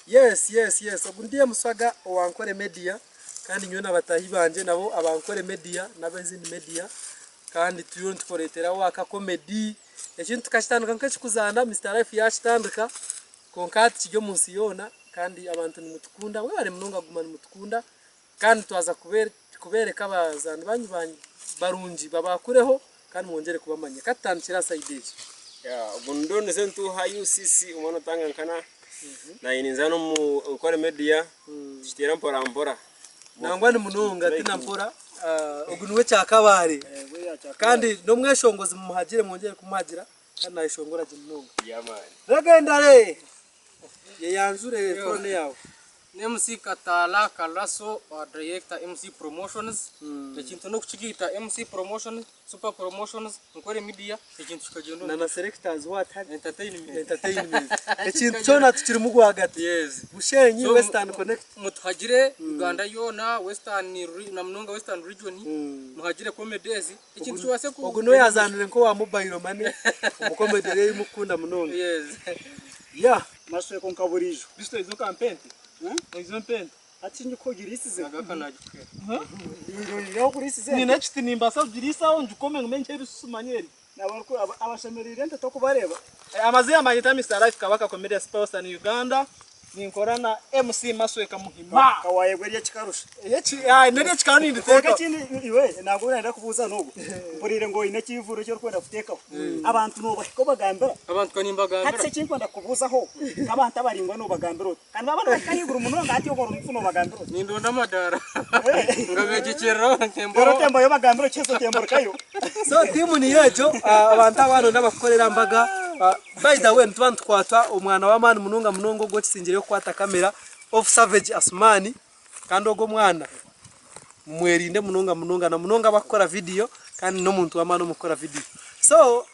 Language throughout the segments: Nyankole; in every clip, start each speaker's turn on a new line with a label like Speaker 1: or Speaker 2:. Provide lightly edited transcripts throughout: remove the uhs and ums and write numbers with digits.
Speaker 1: Yes yes yes ogu ndiye Muswaga owa Nkore Media kandi nyowe na bataahi bangye nabo aba Nkore Media n'ab'ezindi media kandi turiyo nitukureeteraho aka comedy ekintu tukakitandika nk'ekikuzaana Mister Life yaakitandika kwonka hati kiri omu nsi yoona kandi abantu nimutukunda mwebare munonga kuguma nimutukunda kandi twaza kubeereka abazaani baanyu barungi babaakureho kandi mwongyere kubamanya. Ka tutandikire aha sayidi egi.
Speaker 2: Ogu ni Don Ssentuuha UCC omwana otanga nkana naanye ninza n'omu Nkore Media tukiteera mpora mpora.
Speaker 1: Nangwa ni munonga ti na mpora ogu niwe Kyakabaare kandi n'omweshongozi mumuhagire mwongyere kumuhagira kandi nayeshongora gye munonga. Legendary! Yeyanjure phone yaawe.
Speaker 3: Ni MC Kataala Kalaso owa Director MC Promotions. Ekintu n'okukigaita MC Promotions, Super Promotions, Nkore Media, ekintu kikagyenda omu
Speaker 1: Na na selectors what?
Speaker 3: Entertainment.
Speaker 1: Entertainment. Ekintu kyona tukirimu rwagati.
Speaker 3: Yes.
Speaker 1: Bushenyi,
Speaker 3: So,
Speaker 1: Western Connect.
Speaker 3: Mutuhagire Uganda yoona, Western na munonga Western Region, muhagire comedy ezi, ekintu kibaase ku.
Speaker 1: Ogu niwe yazaanire nk'owa mobile money omu comedy eri ei mukukunda munonga.
Speaker 3: Yes.
Speaker 1: Yeah.
Speaker 4: Masweko nka buriijo.
Speaker 5: Kristo oize okampa ente? Oize ompa ente?
Speaker 4: Hati nyowe ogiriisize.
Speaker 3: Agaka nagikuhera.
Speaker 4: Nyowe oguriisize ente.
Speaker 5: Nyine ekiti nimbaasa kugiriisaho ngikome ngume ngihe ebisusu manya eri.
Speaker 4: Abashemereire ente tokubareeba.
Speaker 5: Amazima banyeta Mister Life Kabaka Comedian Super Western Uganda. Ninkora na MC Masweka Muhima.
Speaker 4: Ka wayebwa ery'ekikarusha.
Speaker 5: N'ery'ekikaru ninditeekaho.
Speaker 4: Kwonka ekindi iwe nangwa nayenda kubuuza n'ogu, mpuriire ngu oine ekiivuro eki orikwenda kuteekaho. Abantu noobahika obagambira?
Speaker 3: Abantu ka nimbagambira.
Speaker 4: Hati shi eki ndikwenda kukubuuzaho, nk'abantu abaraingwa noobagambira ota? Kandi baaba nibahika ahaiguru munonga hati oba ori mugufu noobagambira ota?
Speaker 3: Nindonda amadaara ngabegyekyereraho ntembaho.
Speaker 4: Reero otembayo obagambira okiheza otemburukayo.
Speaker 1: So tiimu niyo egyo, abantu aba n'abakukorera embaga. By the way nituba nitukwatwa omwana w'amaani munonga munonga ogwo okisingireyo kukwata kamera of Savage Asumani kandi ogwo omwana mumwerinde munonga munonga na munonga abakukora vidiyo kandi n'omuntu w'amaani omu kukora vidiyo. So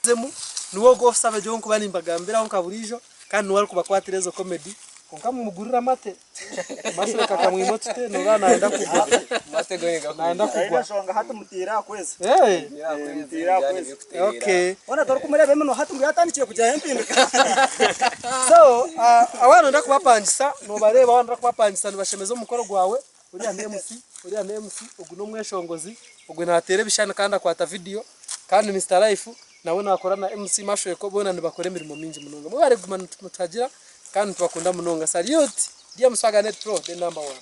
Speaker 1: niwe ogwo of Savage ou nkuba nimbagambiraho nka buriijo kandi niwe arikubakwatira ezo comedy kwonka mumugurire amate. Mashweka akamwima otute noreeba nayenda kugwa. Nayenda
Speaker 4: Aine
Speaker 1: kugwa.
Speaker 4: enshonga hati mutiire aha kwezi.
Speaker 1: Hey.
Speaker 4: Mutiire aha kwezi.
Speaker 1: Okay.
Speaker 4: Hoona torikumureeba eminwa hati ngu yatandikire kugiraho empinduka.
Speaker 1: So waaba noyenda kubapangisa nobareeba waaba noyenda kubapangisa nibashemeza omukoro gwawe oriya ni MC oriya ni MC ogu n'omweshongozi ogwe nateera ebishushani kandi akwata vidiyo kandi Mister Life nawe nakora na MC Mashweko boona nibakora emirimo mingi munonga. Mwebare kuguma nimutuhagira kandi nitubakunda munonga. Salute! DM Swagger Net Pro the number one.